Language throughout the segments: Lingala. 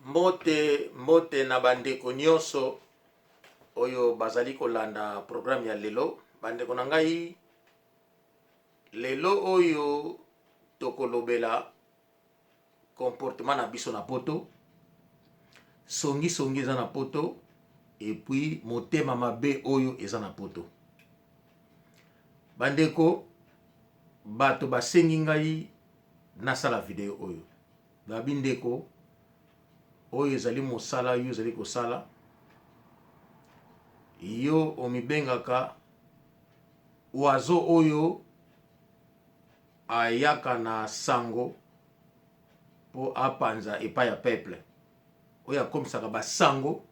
Mbote, mbote na bandeko nyonso oyo bazali kolanda programme ya lelo. Bandeko na ngai, lelo oyo tokolobela comportement na biso na poto, songi songi eza na poto, et puis motema mabe oyo eza na poto. Bandeko, bato basengi ngai nasala video oyo. Gaby ndeko, oyo ezali mosala yo ozali kosala. Yo omibengaka oiseau oyo ayaka na sango mpo apanza epai ya peuple, oyo akomisaka basango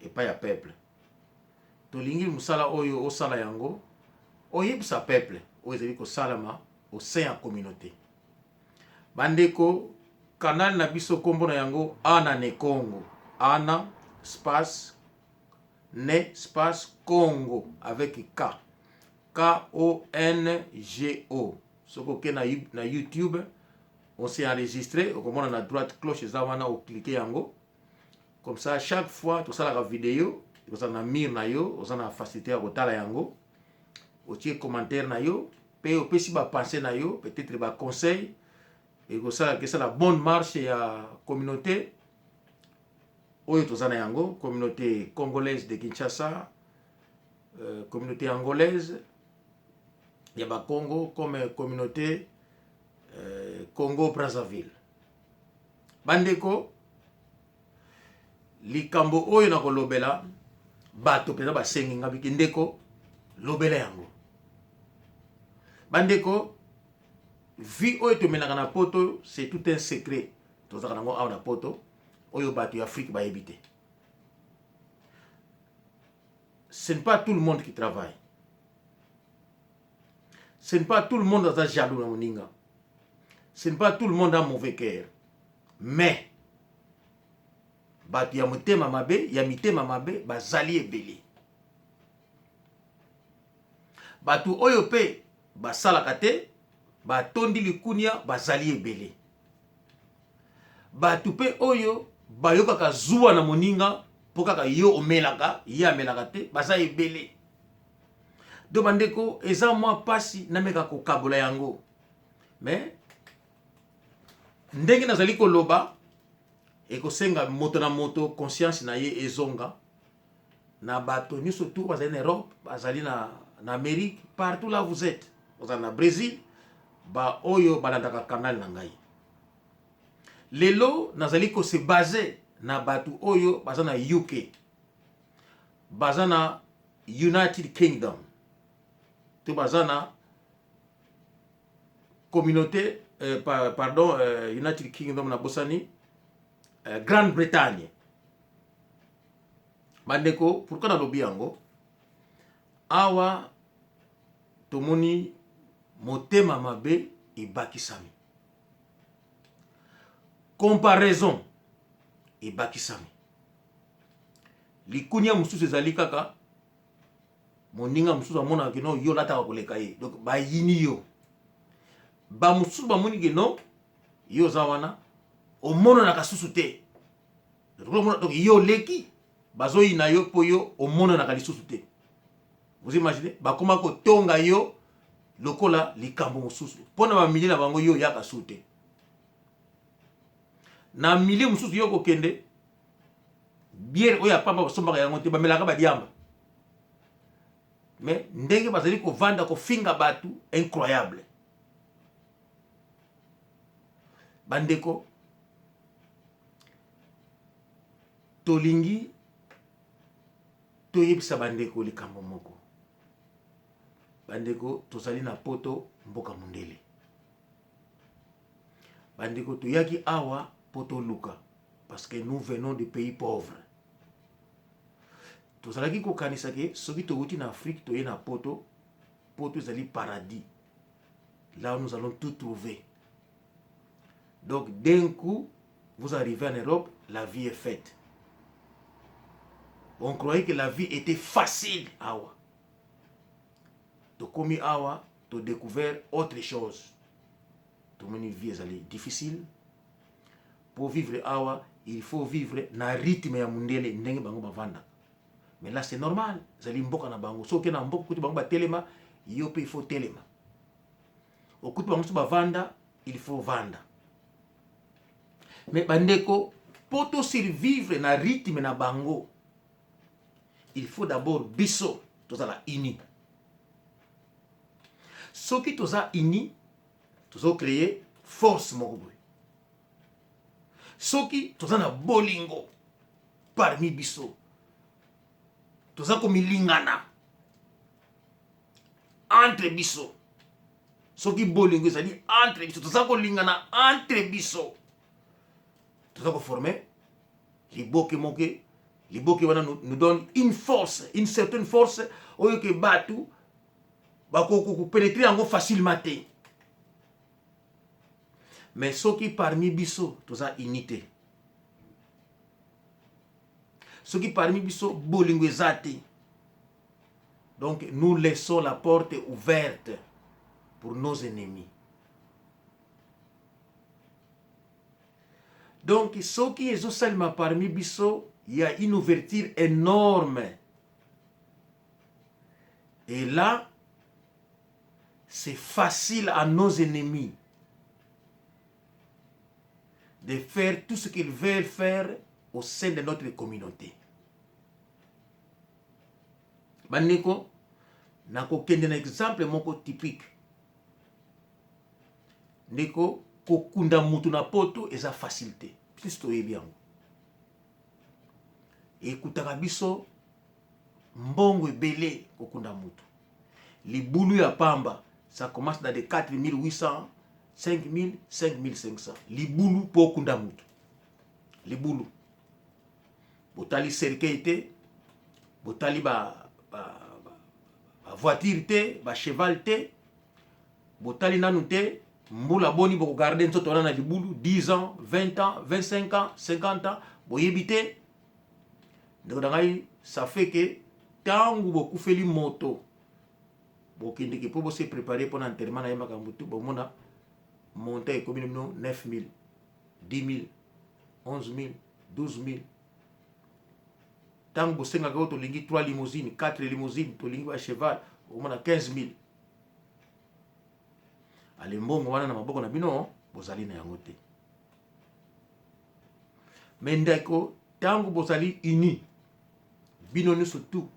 epai ya peuple. Tolingi mosala oyo osala yango, oyebisa peuple oyo ezali kosalama au sein ya communauté. Bandeko, canal na biso kombo na yango Ana ne Kongo. Ana space ne space Kongo avec K. K O N G O. Soki oke na YouTube, on s'est enregistré, okomona na droite cloche eza wana, oclique yango. Comme ça, chaque fois tosalaka video, ekozala na mur na yo, oza na facilité ya kotala yango. Otie commentaire na yo, pe opesi ba pensée na yo, peut-être ba conseil, ekosala kesala bonne marche ya communauté oyo toza na yango, communauté congolaise de Kinshasa, communauté angolaise ya ba Congo, comme communauté Congo Brazzaville. Bandeko, likambo oyo nakolobela bato mpenza basengi nga biki ndeko lobela yango. Bandeko, vie oyo tomenaka na poto, c'est tout un secret tozalaka nango awa na poto, oyo bato ya Afrique bayebi te. Ce n'est pas tout le monde qui travaille, ce n'est pas tout le monde aza jaloux na moninga, ce n'est pas tout le monde a mauvais cœur, mais bato ya motema mabe, ya mitema mabe bazali ebele. Bato oyo pe basalaka te, batondi likunia, bazali ebele. Bato pe oyo bayokaka zuwa na moninga po kaka yo omelaka, ye amelaka te, baza ebele. Donc bandeko, eza mwa pasi nameka kokabola yango, mais ndenge nazali koloba ekosenga moto na moto conscience na ye ezonga na bato nyonso tout bazali na Europe, bazali na Amérique, partout là vous êtes, bazali na Brésil, ba oyo balandaka canal na ngai. Lelo nazali ko se baser na bato oyo baza na UK, baza na United Kingdom, to baza na communauté, pardon, United Kingdom na bosani, Grande-Bretagne. Bandeko, pourquoi nalobi yango? Awa tomoni motema mabe ebakisami, comparaison ebakisami, likunia mosusu ezali kaka moninga mosusu amonaka kino yo lataka koleka ye, donc bayini yo. Ba mosusu bamoni kino yo oza wana omonanaka susu te, donc yo oleki, bazoyina yo mpo yo omonanaka lisusu te. Vous imaginez, bakoma kotonga yo lokola likambo mosusu mpo na bamilie na bango, yo oyaka su te. Na milie mosusu yo kokende biere oyo ya pamba basombaka yango te, bamelaka badiamba, mais ndenge bazali kovanda kofinga bato incroyable. Bandeko, tolingi toyebisa bandeko likambo moko. Bandeko, tozali na poto, mboka mondele. Bandeko, toyaki awa po toluka, parce que nous venons de pays pauvres. Tozalaki kokanisa ke soki towuti na Afrique toye na poto, poto ezali paradis, là où nous allons tout trouver. Donc d'un coup vous arrivez en Europe, la vie est faite. On croyait que la vie était facile awa. Tokomi awa, to découvert autre chose. Tomoni vie ezali difficile. Po vivre awa, il faut vivre na rythme ya mundele ndenge bango bavandaka. Mais là, c'est normal, ezali mboka na bango. Soki na mboka okuti bango batelema, yo mpe il faut telema. Okuti bango so bavanda, il faut vanda. Mais bandeko, po to survivre na rythme na bango, il faut d'abord biso tozala uni. Soki toza uni, tozocréer force moko boye. Soki toza na bolingo parmi biso, toza komilingana entre biso. Soki bolingo ezali entre biso, toza kolingana entre biso, toza koformer liboke moke. Liboke wana nous donne une force, une certaine force oyo ke bato bakoki kopénétrer yango facilement te. Mais soki parmi biso toza unité, soki parmi biso bolingo eza te, donc nous laissons la porte ouverte pour nos ennemis. Donc soki ezosalema parmi biso, il y a une ouverture énorme et là, c'est facile à nos ennemis de faire tout ce qu'ils veulent faire au sein de notre communauté. Bandeko, nakokende na exemple moko typique. Ndeko, kokunda mutu na Poto eza facile te. Biso toyebi yango, ekutaka biso mbongo ebele kokunda mutu. Libulu ya pamba, ça commence dans des 4800, 5000, 5500, libulu mpo okunda mutu. Libulu, botali cercueil te, botali ba voiture te, ba cheval te, botali nanu te mbula boni bokogarder nzoto wana na libulu, 10 ans, 20 ans, 25 ans, 50 ans, boyebi te. Ndeko na ngai, ça fait que ntango bokufeli moto, bokendeke mpo bose préparer mpona enterrement na ye, makambo tu, bomona montant ekomi bino 9000, 10 000, 11 000, 12 000. Ntango bosengaka oyo tolingi 3 limousine, 4 limousine, tolingi bacheval, okomona 15 000. Ale, mbongo wana na maboko na bino, bozali na yango te. Mais ndeko, ntango bozali uni, bino nyonso tu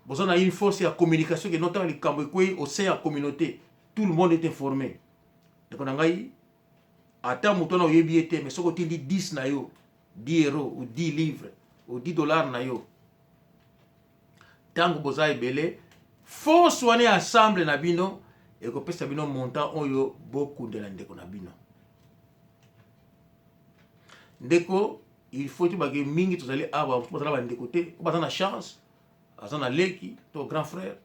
boza na une force ya communication ke ntango likambo ekwei au sein ya communauté, tout le monde est informé. Ndeko na ngai, ata moto wana oyebi ye te, mais soki otindi 10 na yo, 10 € ou 10 livres ou 10 $ na yo, ntango boza ebele, force wana ya ensemble na bino ekopesa bino montant oyo bokundela ndeko na bino. Ndeko, il faut tobake mingi. Tozali awa, mosusu baza na bandeko te, po baza na chance, aza na leki to grand frère.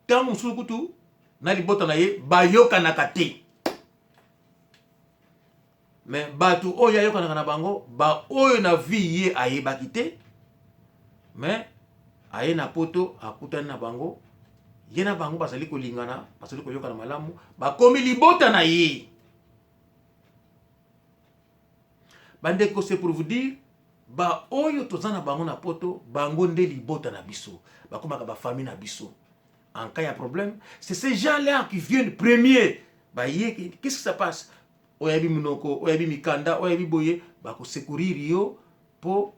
Ntango mosusu kutu na libota na ye bayokanaka te, mais bato oyo ayokanaka na bango, baoyo na vie ye ayebaki te, mais aye na Poto, akutani na bango, ye na bango bazali kolingana, bazali koyokana malamu, bakomi libota na ye. Bandeko, c'est pour vous dire, baoyo toza na bango na Poto, bango nde libota na biso, bakomaka bafamille na biso. En cas ya problème, c'est ces gens-là qui viennent premier. Baye, qu'est-ce qui se passe? Oyebi monoko, oyebi mikanda, oyebi boye, bakosecourir yo mpo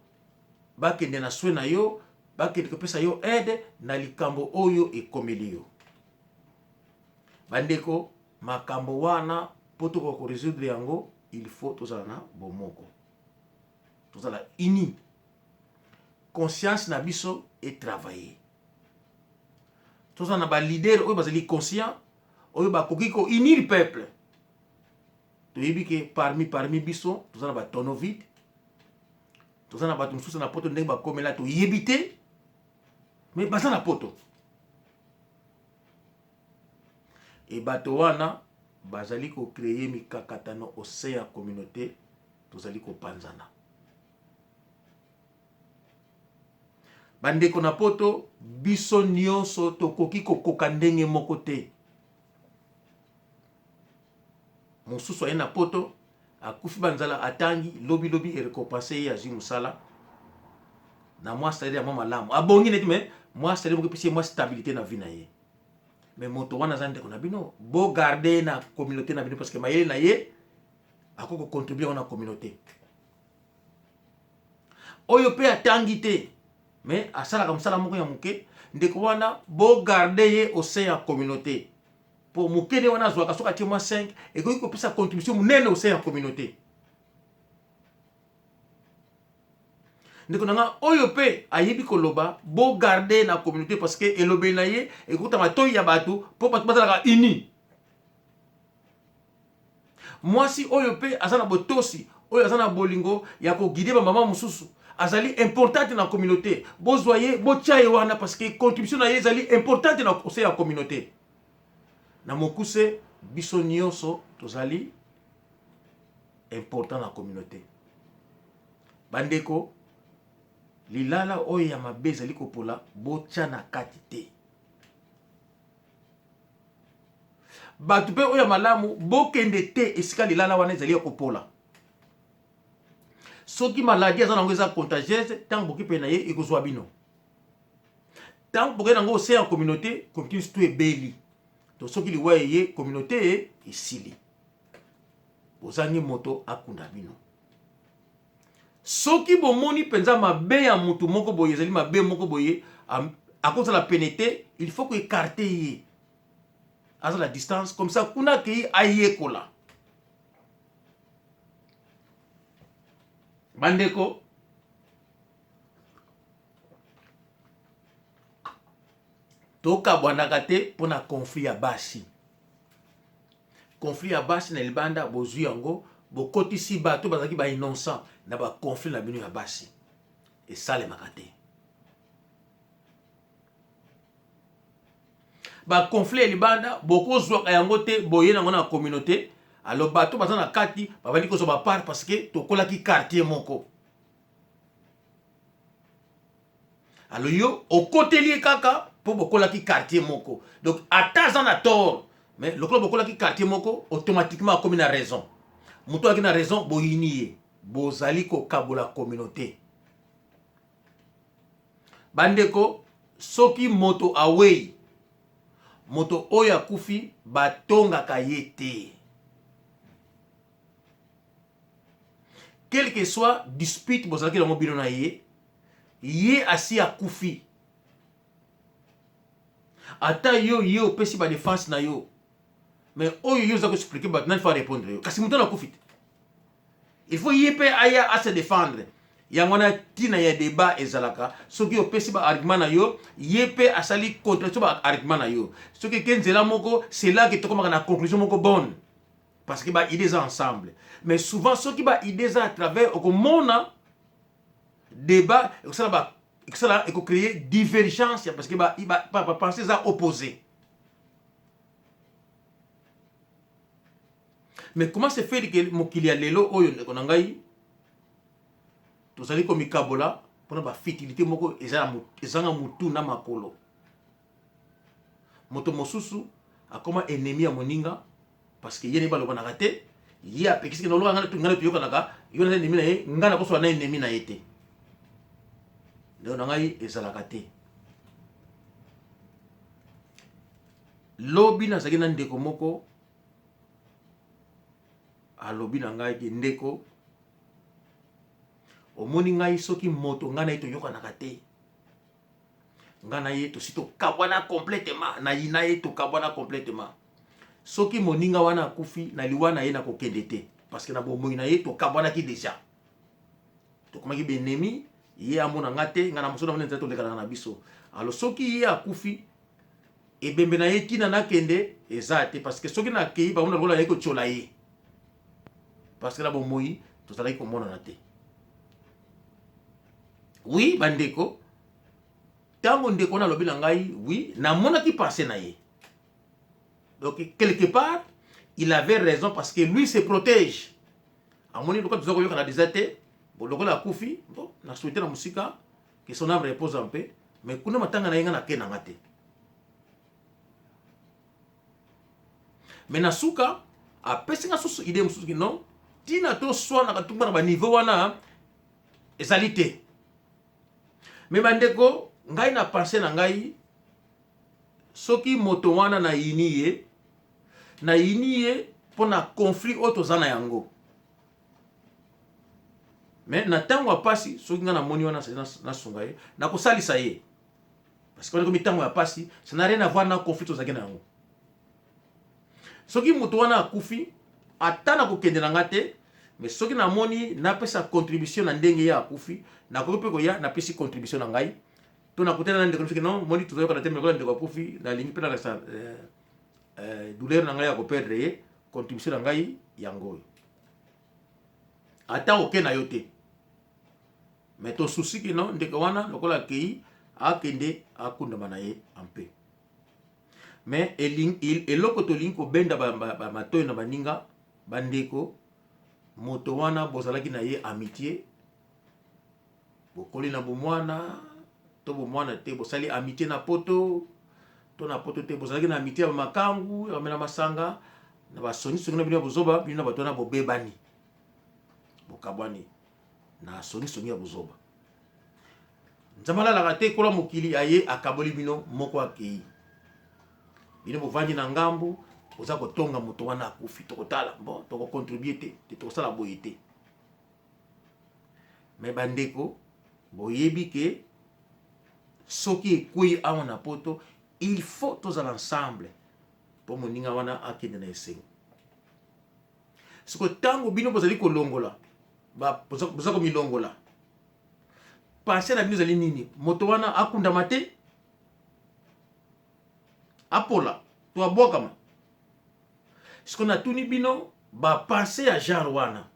bakende na soin na yo, bakende kopesa yo aide na likambo oyo ekomeli yo. Bandeko, makambo wana, mpo tokoka korésoudre yango, il faut tozala na bomoko, tozala uni, conscience na biso etravaille, tozala na baleader oyo bazali conscient, oyo bakoki kounir peuple. Toyebi ke parmi biso toza na batonneau vide, toza na bato mosusu na Poto, ndenge bakomela toyebi te, mais baza na Poto. E bato wana bazali kocréer mikakatano au sein ya communauté, tozali kopanzana. Bandeko na Poto, biso nyonso tokoki kokoka ndenge moko te. Mosusu aye na Poto, Akufi banzala, atangi, lobi lobi e récompense ye, azwi mosala na mwa salaire ya mwa malamu, abongi neti, mais mwa salaire moko epesi ye mwa stabilité na vie na ye. Mais moto wana aza ndeko na bino, bogarde ye na communauté na bino, parce que mayele na ye akoki kocontribue yango na communauté. Oyo mpe atangi te, mais asalaka mosala moko ya moke, ndeko wana bogarde ye au sein ya communauté, mpo moke nde wana azwaka, soki atie mwa 5, ekoki kopesa contribution monene au sein ya communauté. Ndeko na nga oyo mpe ayebi koloba, bogarde na communauté, parce que elobeli na ye ekokota matoi ya bato, mpo bato bazalaka uni. Mwasi oyo mpe aza na botosi, oyo aza na bolingo ya koguide bamama mosusu, azali importante na communauté, bozwa ye, botya ye wana, parce que contribution na ye ezali importante na au sein ya communauté. Na mokuse, biso nyonso tozali important na communauté. Bandeko, lilala oyo ya mabe ezali kopola, botya na kati te. Bato mpe oyo ya malamu, bokende te esika lilala wana ezali ya kopola. Soki maladie aza nango eza contagieuse, ntango boki mpe na ye, ekozwa bino. Ntango bokei nango au sein ya communauté, communauté surtout ebeli to soki liwa eye, communauté esili, bozangi moto akunda bino. Soki bomoni mpenza mabe ya motu moko boye, ezali mabe moko boye, akozala pene te, il faut koécarter ye, azala distance, comme ça kuna akei ayekola. Bandeko, tokabwanaka te mpona conflit ya basi. Conflit ya basi na libanda, bozwi yango, bokotisi bato bazalaki bainnocent na baconflit na bino ya basi, esalemaka te. Baconflit ya libanda, bokozwaka yango te, boye nango na communauté. Alors bato baza na kati babandi kozwa bapart, parce que tokolaki quartier moko. Alors yo okoteli ye kaka mpo bokolaki quartier moko. Donc ata aza na tort, mais lokola bokolaki quartier moko, automatiquement akomi na raison. Moto azalaki na raison, boyini ye, bozali kokabola communauté. Bandeko, soki moto awei, moto oyo akufi, batongaka ye te. Quel que soit dispute bozalaki nango bino na ye, ye asi akufi. Ata yo ye opesi badéfense na yo, mais oyo yo oza koexpliquer bato, nani faut répondre yo? Kasi moto wana akufi te, il faut ye mpe aya ase défendre. Yango wana ntina ya débat ezalaka. Soki opesi baargument na yo, ye mpe asali contradiction baargument na yo, soki eke nzela moko, c'est là que tokomaka na conclusion moko bonne, parce que baidée eza ensemble. Mais souvent, soki baidée eza à travers, okomona débat ekosala, ekosala, ekocréer divergence, parce que bapensée eza opposé. Mais comment se fait que mokili ya lelo oyo, ndeko na ngai, tozali komikabola mpona bafutilité moko ezanga motu na makolo? Moto mosusu akoma ennemi ya moninga parce que ye ne balobanaka te, ye apekisiki na oloka ngai toyokanaka, yo naza ennemi na ye, ngai nakosola na ennemi na ye te. Ndeko na ngai, ezalaka te. Lobi nazalaki na ndeko moko, alobi na ngai ke: "Ndeko, omoni ngai, soki moto ngai na ye toyokanaka te, ngai na ye tosi tokabwana complètement, nayina ye, tokabwana complètement, soki moninga wana akufi, na liwa na ye nakokende te, parce que na bomoi na ye tokabwanaki déjà, tokomaki baennemi. Ye amona nga te, ngai na mosu namoni nzela tolekanaka na biso. Alors soki ye akufi, ebembe na ye, ntina nakende eza te, parce que soki nakei, bamona lokola naye kotiola ye, parce que na bomoi tozalaki komonana te." Oui, bandeko, ntango ndeko wana alobi na ngai, oui, namonaki pensée na ye. Donc quelque part il avait raison, parce que lui se protège. Amoni lokola toza koyokana déjà te, bon, lokola akufi, bon, na souhaite na mosika que son âme repose en paix, mais kuna matanga na ye, nga nake nanga te. Mais na suka apesi nga susu idée mosusu ki non. Ntina toswanaka tumba na baniveau wana ezali te. Me bandeko, ngai na pense na ngai, soki moto wana nayini ye, nayini ye mpo na conflit oyo toza na yango. Me na ntango ya mpasi, soki ngai namoni wana nasunga ye, nakosalisa ye. Parce que wana ekomi ntango ya mpasi, ça n'a rien à voir na conflit tozalaki na yango. Soki moto wana akufi, ata nakokende na nga te, mais soki namoni napesa contribution na ndenge ye akufi, nakoki mpe koya napesi contribution na ngai, to nakutana na ndeko soki non moni tozoyokana te, mais lokola ndeko akufi, nalingi mpe nalakisa douleur na ngai ya koperdre ye, contribution na ngai yango oyo. Ata oke na yo te, mais tosusi ke non ndeko wana lokola akei, akende akundama na ye en paix. Mais eloko tolingi kobenda ba matoyi na baninga, bandeko, moto wana bozalaki na ye amitié, bokoli na bomwana to bomwana te, bosali amitié na poto to na poto te, bozalaki na amitié ya bamakangu, ya bamela masanga na basongisongi na bino ya bozoba, bino na bato wana bobebani, bokabwani na songisongi ya bozoba. Nzambe alalaka te, kola mokili aye akaboli bino, moko akei, bino bovandi na ngambu, oza kotonga moto wana akufi, tokotala bon, tokocontribue te te, tokosala boye te. Me bandeko, boyebi ke soki ekwei awa na poto, il faut tozala ensemble mpo moninga wana akende na esengo. Siko ntango bino bozali kolongola, boza komilongola, pensée na bino ezali nini? Moto wana akundama te, apola to abwakama. Siko natuni bino, bapensées ya genre wana,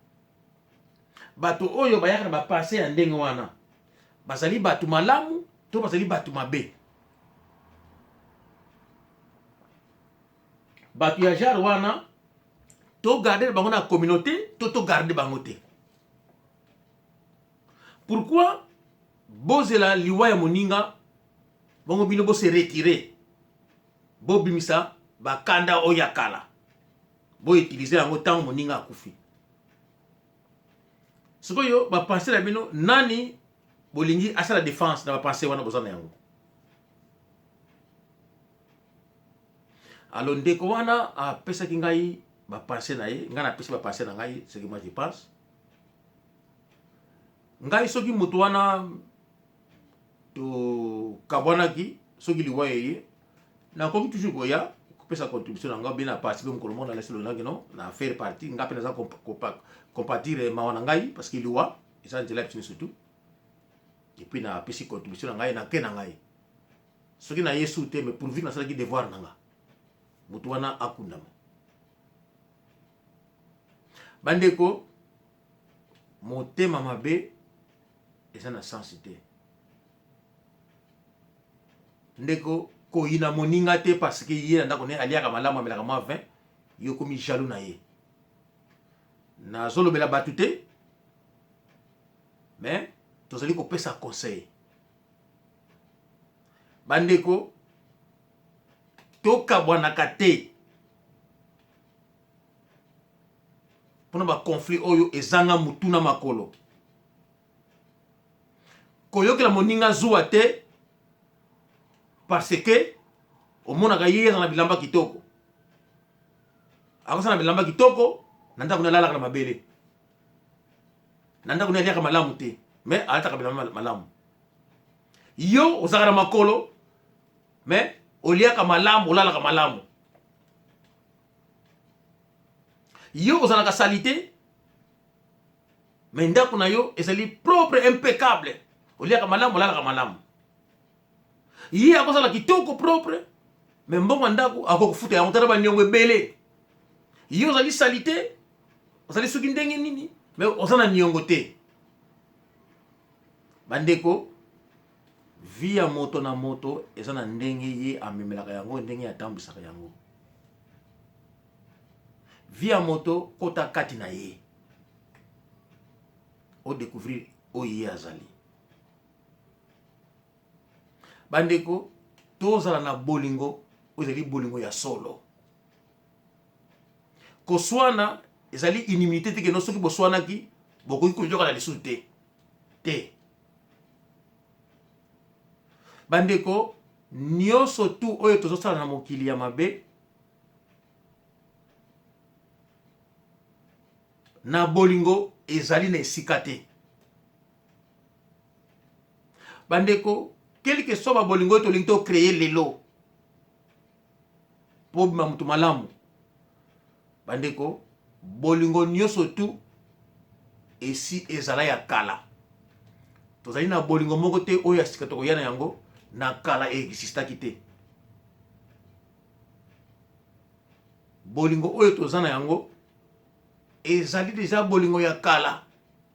bato oyo bayaka na bapensées ya ndenge wana, bazali bato malamu to bazali bato mabe? Bato ya genre wana, togarde bango na communauté to togarde bango te? Pourquoi bozela liwa ya moninga bongo bino bose retire, bobimisa bakanda oyo ya kala, boutiliser yango ntango moninga akufi? Sikoyo bapensées na bino, nani bolingi asala défense na bapensées wana boza na yango? Alors ndeko wana apesaki ngai bapensées na ye, ngai napesi bapensées na ngai. Ce que moi je pense, ngai soki moto wana tokabwanaki, soki liwa eye, nakoki toujours koya kopesa contribution na ngai bien na participe mokolo moko nalasi lolangaki no na faire partie, ngai mpe naza compatir mawa na ngai, parce que liwa eza nzela ya biso nyonso tout. Et puis napesi contribution na ngai, nake na ngai. Soki naye su te, mais pourvu nasalaki devoir na nga, moto wana akundama. Bandeko, motema mabe eza na sens te. Ndeko, koyina moninga te parce que ye na ndako ne aliaka malamu, amelaka mwa vin, yo komi jaloux na ye. Nazolobela bato te, mais tozali kopesa conseil. Bandeko, tokabwanaka te mpona baconflit oyo ezanga mutu na makolo. Koyokela moninga zuwa te parce que omonaka ye aza na bilamba kitoko. Akosala na bilamba kitoko, na ndako ne alalaka na mabele, na ndako ne aliaka malamu te, mais alataka bilamba malamu. Yo ozalaka na makolo, mais oliaka malamu, olalaka malamu. Yo ozalaka sali te, mais ndako na yo ezali propre, impeccable, oliaka malamu, olalaka malamu. Ye akozala kitoko, propre, mais mbongo ya ndako akokofuta yango tala baniongo ebele. Ye ozali sali te, ozali soki ndenge nini, mais oza na niongo te. Bandeko, vie ya moto na moto eza na ndenge ye amemelaka yango, ndenge atambwisaka yango. Vie ya moto, kota kati na ye, odécouvrir oyo ye azali. Bandeko, tozala na bolingo oyo ezali bolingo ya solo. Koswana. Ezali inimité te keno soki boswanaki bokoki koyokana lisusu te te. Bandeko nyonso tu oyo tozosala na mokili ya mabe na bolingo ezali na esika te. Bandeko, quelque soit babolingo oyo tolingi tocreye lelo mpo obima moto malamu, bandeko, bolingo nyonso tu esi ezala ya kala. Tozali na bolingo moko te oyo ya sika tokoya na yango, na kala eexistaki te. Bolingo oyo toza na yango ezali deja bolingo ya kala,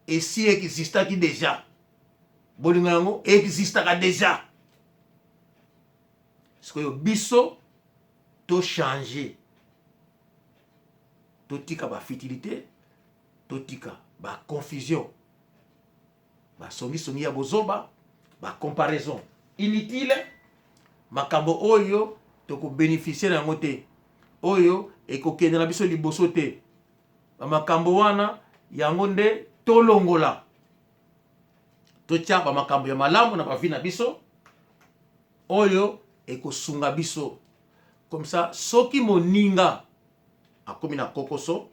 esi existaki deja. Bolingo yango existaka deja. Sikoyo biso to changer, totika ba futilité, totika ba confusion, basongisongi ya bozoba, ba comparaison inutile, makambo oyo tokobeneficie na yango te, oyo ekokende na biso liboso te. Bamakambo wana yango nde tolongola, totya bamakambo ya malamu na bavi na biso oyo ekosunga biso. Comme ça soki moninga akomi na kokoso,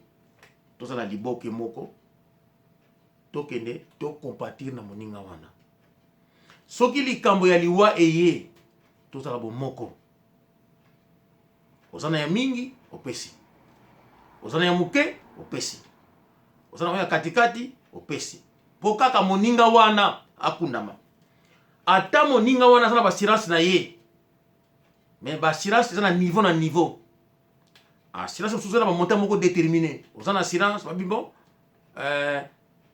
toza na liboke moko, tokende tokompatir na moninga wana. Soki likambo ya liwa eye, tozala bomoko. Oza na ya mingi opesi, oza na ya moke opesi, oza na oyo ya katikati opesi, mpo kaka moninga wana akundama. Ata moninga wana aza na baassurance na ye, mais baassurance eza na niveau na niveau. Assurance mosusu eza na bamontant moko déterminé. Oza na assurance babi bon,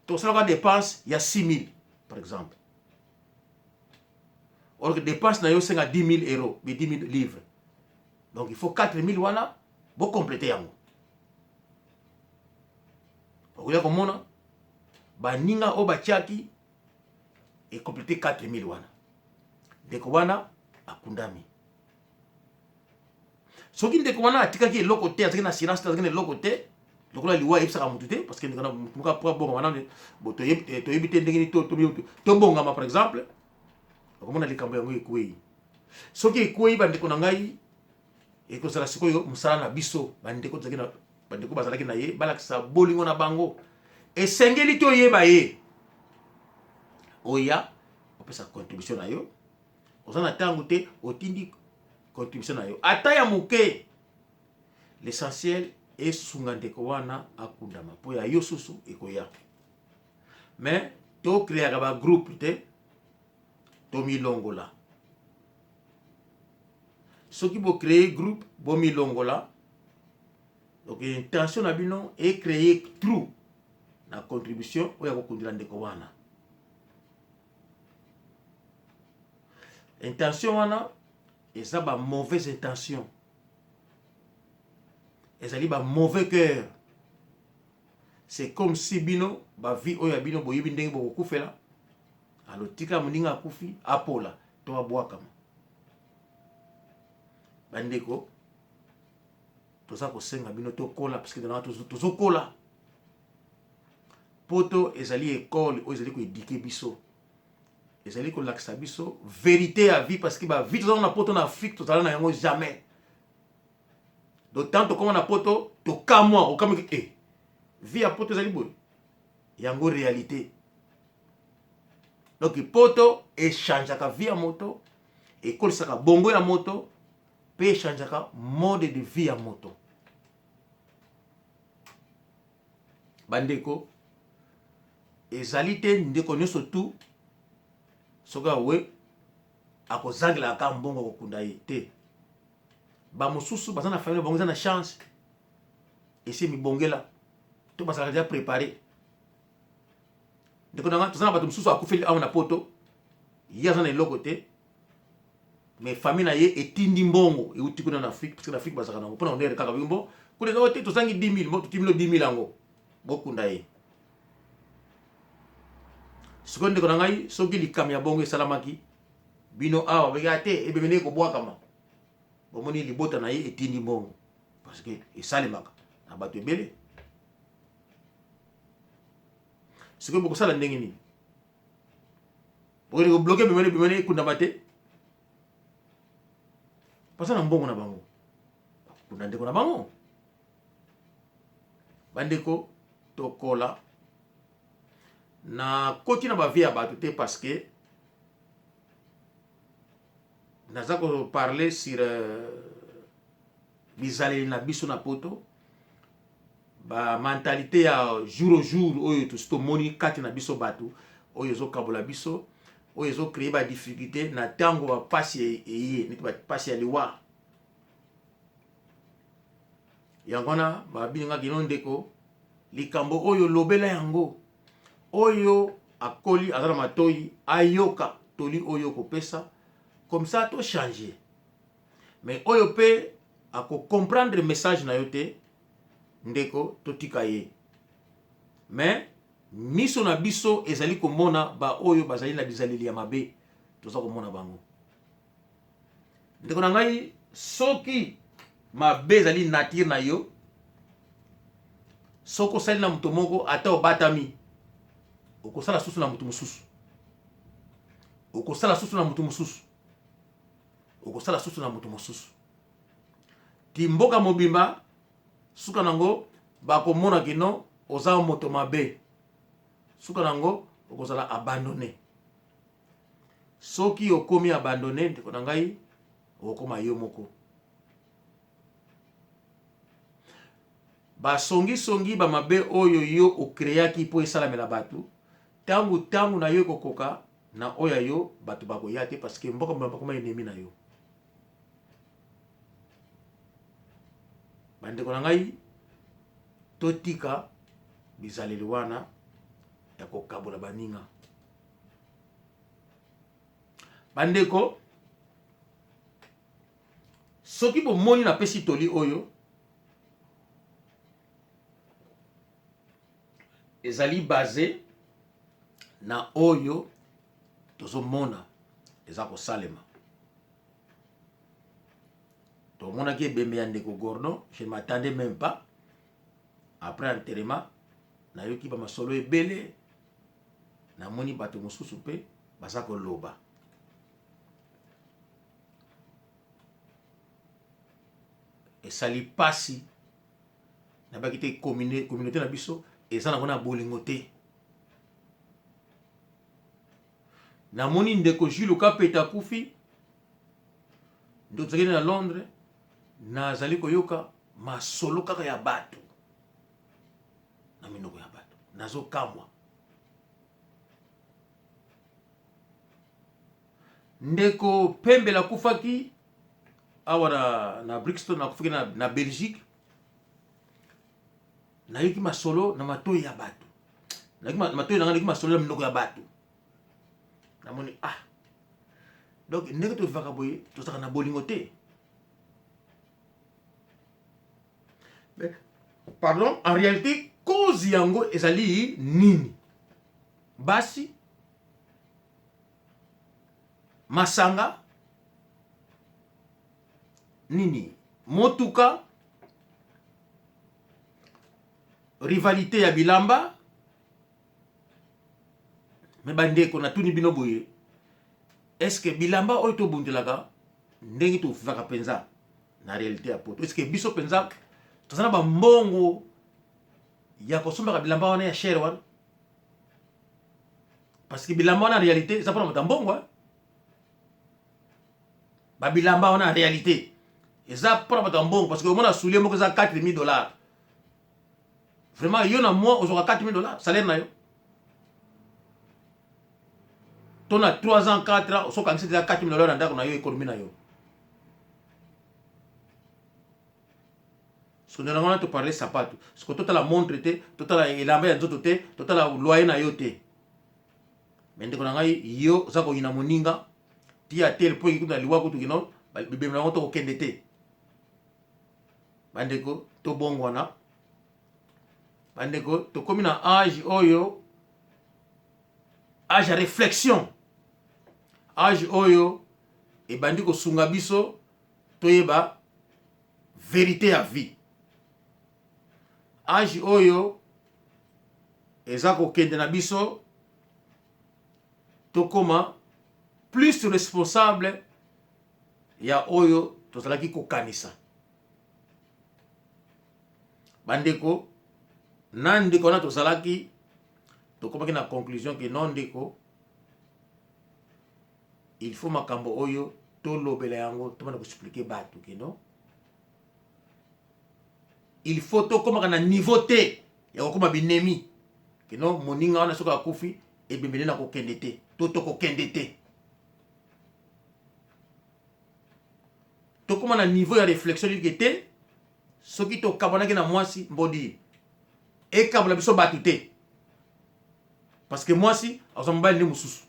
tosalaka dépense ya 6000 par exemple, or que dépense na yo osenga 10 000 euros, be 10 000 livres, donc il faut 4 000 wana bocomplete yango. Okoya komona baninga oyo batiaki ecomplete 4 000 wana, ndeko wana akundami. Soki ndeko wana atikaki eloko te, azalaki na assurance te, azalaki na eloko te, lokola liwa eyebisaka motu te, parce que ndeko na motu moko po abongama nano, toyebi te ndenge nini tobongama. Par exemple, okomona likambo yango ekwei. Soki ekwei, bandeko na ngai, ekozala sikoyo mosala na biso bandeko tozalaki na bandeko bazalaki na ye, balakisa bolingo na bango. Esengeli toyeba ye, oya opesa contribution na yo. Oza na ntango te, otindi contribution na yo ata ya moke, l'essentiel esunga ndeko wana akundama, mpo ya yo susu ekoya. Mais tocréaka bagroupe te, tomilongola. Soki bocreye groupe, bomilongola. Donc intention na bino ecreye trou na contribution oyo ya kokundela ndeko wana. Intention wana eza ba mauvaise intention, ezali ba mauvais cœur. C'est comme si bino ba vie oyo ya bino boyebi ndenge bokokufela. Alo tika moninga akufi apola to abwakama. Bandeko, toza kosenga bino tokola, parce que tozokola. Poto ezali ekole oyo ezali koéduquer biso, ezali kolakisa biso vérité ya vie, parce que bavie tozala na poto, na Afrique tozala na yango jamais. Donc tant tokóma na poto, tokamwa, okamwaki e vie ya poto ezali boye, yango réalité. Donc poto echangeaka vie ya moto, ekolisaka bongo ya moto, mpe echangeaka mode de vie ya moto. Bandeko, ezali te ndeko nyonso tu soki awe akozangelaka kaka mbongo kokunda ye te. Bamosusu baza na famille, bango eza na chance, esi mibongela to bazalaka déjà préparé. Ndeko na nga, toza na bato mosusu akufeli awa na poto, ye aza na eloko te, mais famille na ye etindi mbongo euti kuna na Afrique, parce que na Afrique bazalaka nango mpona honneur kaka bimbo kuna eza te. Tozangi 10 000, totindi 10 000 yango, bokunda ye. Sikoyo ndeko na ngai, soki likambo ya bongo esalamaki bino awa, beka te ebembe ndenge kobwakama, bomoni libota na ye etindi mbongo, parce que esalemaka na bato ebele. Sikoyo bokosala ndenge nini? Bokende kobloke bimene bimene ekundama te? Baza na mbongo na bango, bakokunda ndeko na bango. Bandeko, tokola. Nakoti na bavie ya bato te parce que naza koparle sur bizaleli na biso na poto, ba mentalité ya jour au jour oyo tosi tomoni kati na biso bato, oyo ezokabola biso, oyo ezocreye ba difficulté na ntango bapasi eye, neti bapasi ya liwa. Yango wana babiningaki no ndeko, likambo oyo lobela yango. Oyo akoli aza na matoi ayoka toli oyo okopesa, comme ça to changer. Mais oyo mpe akocomprendre message na yo te, ndeko, totika ye. Mais miso na biso ezali komona baoyo bazali na bizaleli ya mabe, toza komona bango. Ndeko na ngai, soki mabe ezali nature na yo, soki osali na moto moko, ata obatami, okosala susu na moto mosusu, okosala susu na moto mosusu, okosala susu na moto mosusu, ti mboka mobimba suka nango bakomona kino oza moto mabe. Suka nango okozala abandonné. Soki okomi abandonné, ndeko na ngai, okokoma yo moko. Basongisongi bamabe oyo yo okreaki mpo esalamela bato, ntango ntango na yo ekokoka na oyo ya yo, bato bakoya te parce que mboka mobimba bakoma ennemi na yo. Bandeko na ngai, totika bizaleli wana ya kokabola baninga. Bandeko, soki bomoni napesi toli oyo, ezali base na oyo tozomona eza kosalema. Tomonaki ebembe ya ndeko Gordon, je m'attendais même pas. Après enterrement, nayoki bamasolo ebele, namoni bato mosusu mpe baza koloba. Esali pasi, nabaki te communauté na biso eza nango na bolingo te. Namoni ndeko Jules Kapeta akufi, ndeko tozalaki na Londres, nazali koyoka masolo kaka ya bato na minoko ya bato, nazokamwa. Ndeko Pembele akufaki awa na Brixton, akufaki na Belgique. Nayoki masolo na matoi ya bato, nayoki matoi na ngai, nayoki masolo na minoko ya bato. Namoni, ah, donc ndenge tovivaka boye, tozalaka na bolingo te. Mais, pardon, en réalité cause yango ezali nini? Basi, masanga, nini, motuka, rivalité ya bilamba. Me bandeko, natuni bino boye, est-ce bilamba oyo tobundelaka ndenge tovivaka mpenza na réalité ya poto, est-ce biso mpenza toza na bambongo ya kosombaka bilamba wana ya cher wana? Parce que bilamba wana en réalité eza mpona moto ya mbongo. Babilamba wana en réalité eza mpona bato ya mbongo, parce que omona soulier moko eza 4000 $. Vraiment, yo na mois ozwaka 4000 $ salaire na yo, to na 3 ans, 4 ans, osokangisi eza 4000 $ na ndako na yo, économie na yo. Soki nango wana toparle sapato, soki totala montre te, totala elamba ya nzoto te, totala loyer na yo te. Me ndeko na ngai, yo oza koyina moninga ti ya tel po ekuta liwa kutu kino bibembe na yango tokokende te. Bandeko, tobongwana. Bandeko, tokomi na age oyo, age ya réflexion, age oyo ebandi kosunga biso toyeba vérité ya vie, age oyo. Eza kokende na biso tokoma plus responsable ya oyo tozalaki kokanisa. Bandeko na ndeko wana tozalaki, tokomaki na conclusion ke non ndeko, il faut makambo oyo tolobela yango, tobanda koexplike bato ke non, il faut tokomaka na niveau te ya kokoma binemi ke non, moninga wana soki akufi ebembe nde nakokende te to tokokende te. Tokoma na niveau ya réflexion like te, soki tokabwanaki na mwasi mbodi ekabola biso bato te, parce que mwasi azwa mobali nde mosusu,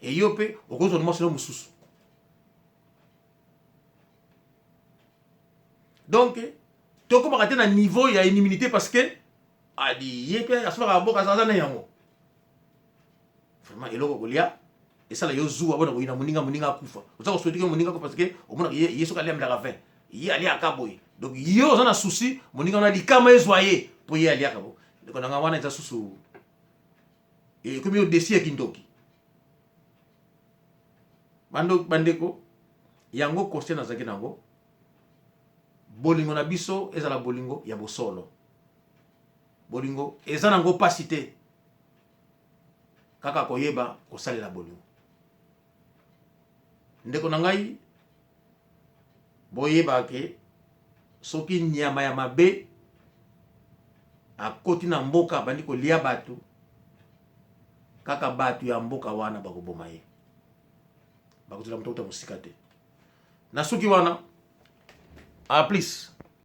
eyo mpe okozwa mwasi no mosusu. Donc tokomaka te na niveau ya iniminité, parce que adi ye mpe asomaka boka aza na yango vraiment eloko kolia esala yo zuwa bona koyina moninga, moninga akufa, oza kosouhaiter ke moninga akufa, parce que omonaka ye soki aliamelaka 20, ye aliaka boye. Donc yo oza na souci moninga wana likama ezwa ye mpo ye aliaka bo. Ndeko na nga, wana eza susu ekomi yo desi ya kindoki. Bandeko, yango conseil nazalaki nango, bolingo na biso ezala bolingo ya bosolo. Bolingo eza nango mpasi te, kaka koyeba kosalela bolingo. Ndeko na ngai, boyeba ke soki nyama ya mabe akoti na mboka, abandi kolia bato, kaka bato ya mboka wana bakoboma ye, bakozela moto akuta mosika te. Na suki wana, a plus.